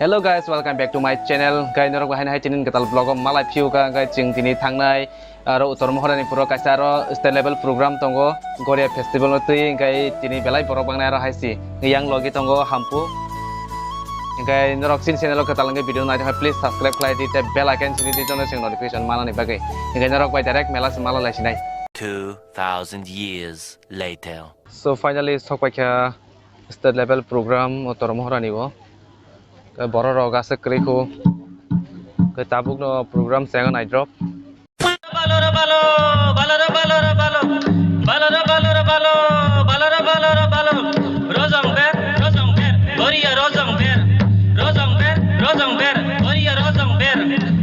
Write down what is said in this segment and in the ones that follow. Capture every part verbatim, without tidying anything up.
Hello guys, welcome back to my channel. Guys, norok bahai hai tinin kwtal vlog o malai phiu ka, guys, chwng tini thangnai aro Uttor Mohorani puro kaisa aro state level program tongo, Goria festival no twi, guys, tini belai borok bangnai aro hai si yang logi tongo Hampu. Guys, norok chini channel o kwtal wngwi video nai tongkha, please subscribe khlai di tei bell icon sini di, jono chwng notification manani bagwi. Guys, norok bai direct mela se mala lai sinai. Two thousand years later. So finally sok paikha state level program o Uttor Mohorani o. Borok rok aswk kwrwi kho. Khe tabuk no program se nai drop. Balo ro balo, balo ro balo ro balo. Balo ro balo ro balo, balo ro balo ro balo. Rojong ber, rojong ber, Goria rojong ber. Rojong ber, rojong ber, Goria rojong ber.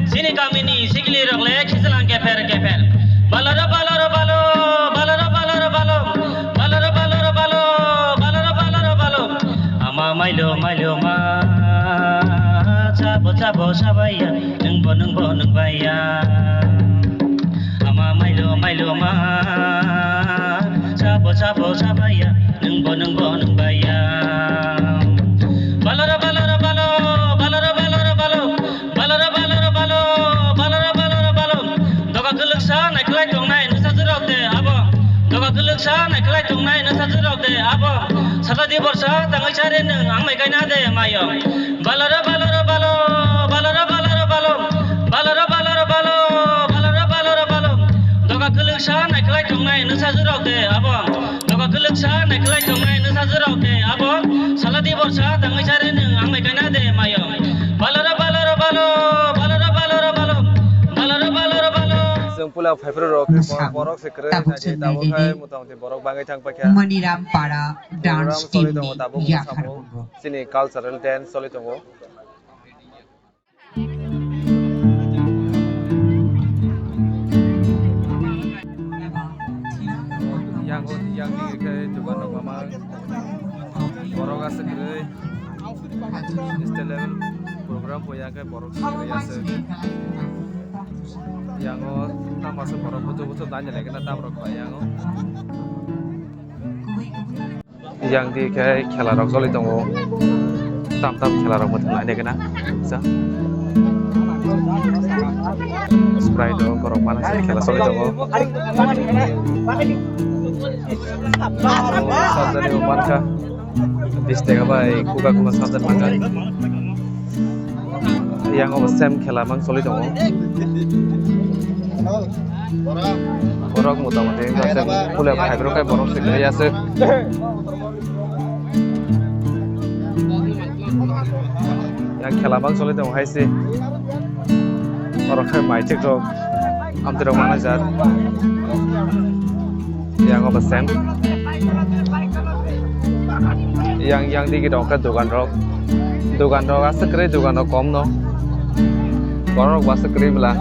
Chini kamini sikli rok le khijalang kepher kepher. Balo ro balo ro balo, balo ro balo ro balo. Balo ro balo ro balo, balo ro balo ro balo. Ama mailo mailo ma. Chabo chabo chabaiya, nwngbo nwngbo nwngbaiya. Ama mailo mailo ma. Chabo chabo chabaiya, nwngbo nwngbo nwngbaiya. Balo ro balo ro balo, balo ro balo ro balo. Balo ro balo ro balo, balo ro balo ro balo. Doga kwlwksa naikhlai tongnai nwsajwk rok de abo. Doga kwlwksa naikhlai tongnai nwsajwk rok de abo. Sala di borsa tangwi sari nwng ang mai kaina de mayo. Balo ro balo ro balo, balo ro balo ro balo. Balo ro balo ro balo, balo ro balo ro balo. Doga kwlwksa naikhlai tongnai nwsajwk rok de abo. Doga kwlwksa naikhlai tongnai nwsajwk rok de abo. Sala di borsa tangwi sari nwng ang mai kaina de mayo. Balo ro balo ro balo, balo ro balo ro balo. Balo ro balo ro balo. Chwng puila phaiphru rok borok se kwrwi tabuk naidi, tabuk hai motamoti borok bangwi thang paikha. Maniram Para dance team ni yakharmungo. Chini cultural dance choli tongo. Yang o, yang ni khe dukan rok mama borok aswk kwrwi state level program bo yang khe borok aswk. Yang o tamo aswk borok buthuk buthuk daini lai khe na tam rok bai yang o. Yang di khe khela rok choli tongo. Tam tam khela rok muthung nai de gana. Sa. Sprite rok borok mana se khela choli tongo. Sajani bo mankha. Bis taka bai Coca Cola sajak mankha. Yang obo same khela mang choli tongo. Borok motamoti wngkha se puila phaibrok khe borok se kwrwi aswk. Yang khela mang choli tongo hai se. Borok khe maichik rok amtwi rok manajak. Yang obo same. Yang, yang digi rok khe dogan rok. Dogan rok aswk kwrwi, dogan rok kom no. Borok rok bo aswk kwrwi bwla.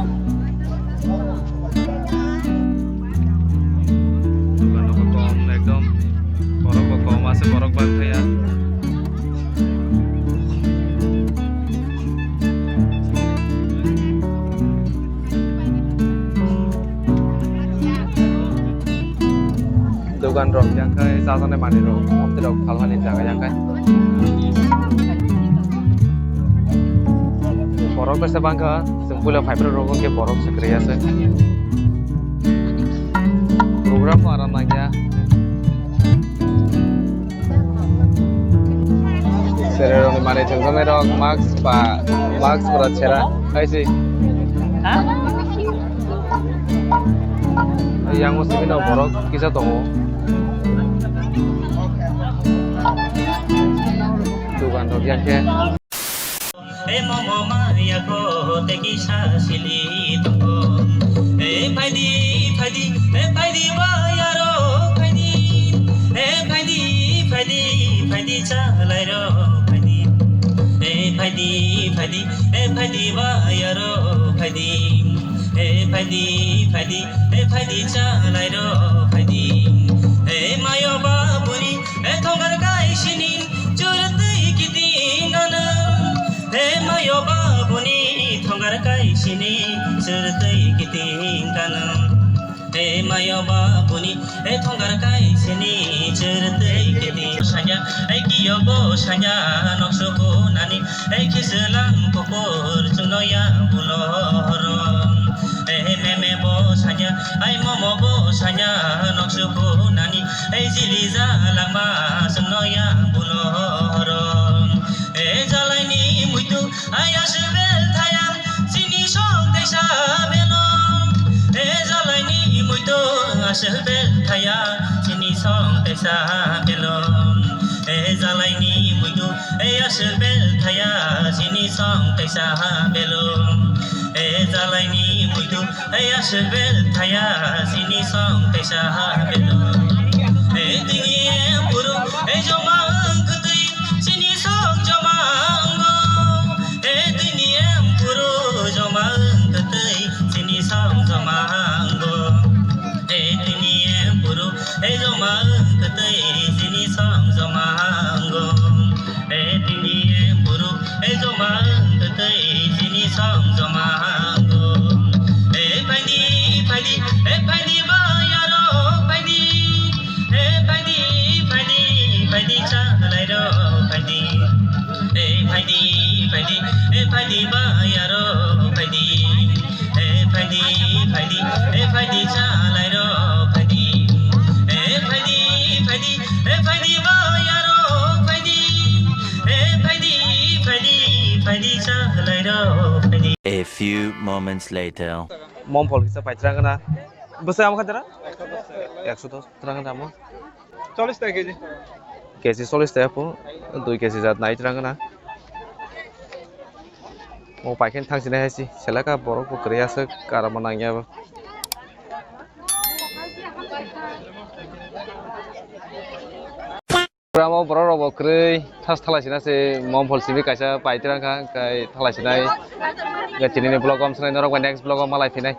Dogan rok bo kom ekdom. Borok bo kom aswk, borok bang thaya. Dogan rok yang khe chajaknai manwi rok, amtwi rok phalmani jaga yang khe. Borok besa bangkha, chwng puila phaibrok rok hwnkhe borok se kwrwi aswk. Program bo aram nangya. Cherai rokni manwi thwngjaknai rok mask ba mask pura chera hai se. Yang o simi no borok kisa tongo. Dogan rok yang khe. Emo mama yako teki sa sili tongo. E phaidi, phaidi, e phaidi ba yaro phaidi. E phaidi, phaidi, phaidi chalai ro phaidi. E phaidi, phaidi, e phaidi ba yaro phaidi. E phaidi, phaidi, e phaidi chalai ro phaidi. E mayo babuni, e thongar kai sini. Churtwi kiting kanang, he mayo babuni thongar kai sini, churtwi kiting kanang. Ei mayo ba buni, ei thongkar kai sini chirtei kiti sanya, ei kiyo bo sanya noksuku nani, ei khiselang kukur chungno ya bulorom. Ei meme bo sanya, ei momo bo sanya noksuku nani, ei jili ja langma chungno ya bulorom. Ei jalaini muitu, Ai aswk bel thaya, chini song teisa belong. E jalaini muitu aswk bel thaya, chini song teisa belong. E jalaini muitu, e aswk bel thaya, chini song teisa belong. E jalaini muitu, Hei aswk bel thaya, chini song teisa ha belo. Hei tini em puru, hei joma wng kwtwi, chini song joma wngo. Hei tini em puru, joma wng kwtwi, chini song joma wngo. Hei tini em puru, hei joma wng kwtwi, chini song joma wngo. Hei tini em puru, hei joma wng kwtwi, chini song joma wngo. Hei phaidi, phaidi, hei phaidi ba yarok phaidi. Hei phaidi, phaidi, phaidi chalairok phaidi. Hei phaidi, phaidi, hei phaidi ba yarok phaidi. Hei phaidi, phaidi, hei phaidi chalairok phaidi. Hei phaidi, phaidi, hei phaidi ba yarok phaidi. Hei phaidi, phaidi, phaidi chalairok phaidi. A few moments later. Mom phol kisa pai trang na. Bwsai amo khatara? Ekso dos trang na amo. Chollish taka keji. Keji chollish taka po, dui keji jat nai trang na. O paikhen thangsinai hai si, selaka borok bo kwrwi aswk karama nangya bo. Programo borok rok bo kwrwi thas thalai sina se mom phol simi kaisa pai trang kha, hwnkhe thalai sinai. Hwnkhe tini ni vlog o amswnai norok bai next vlog o malai phinai.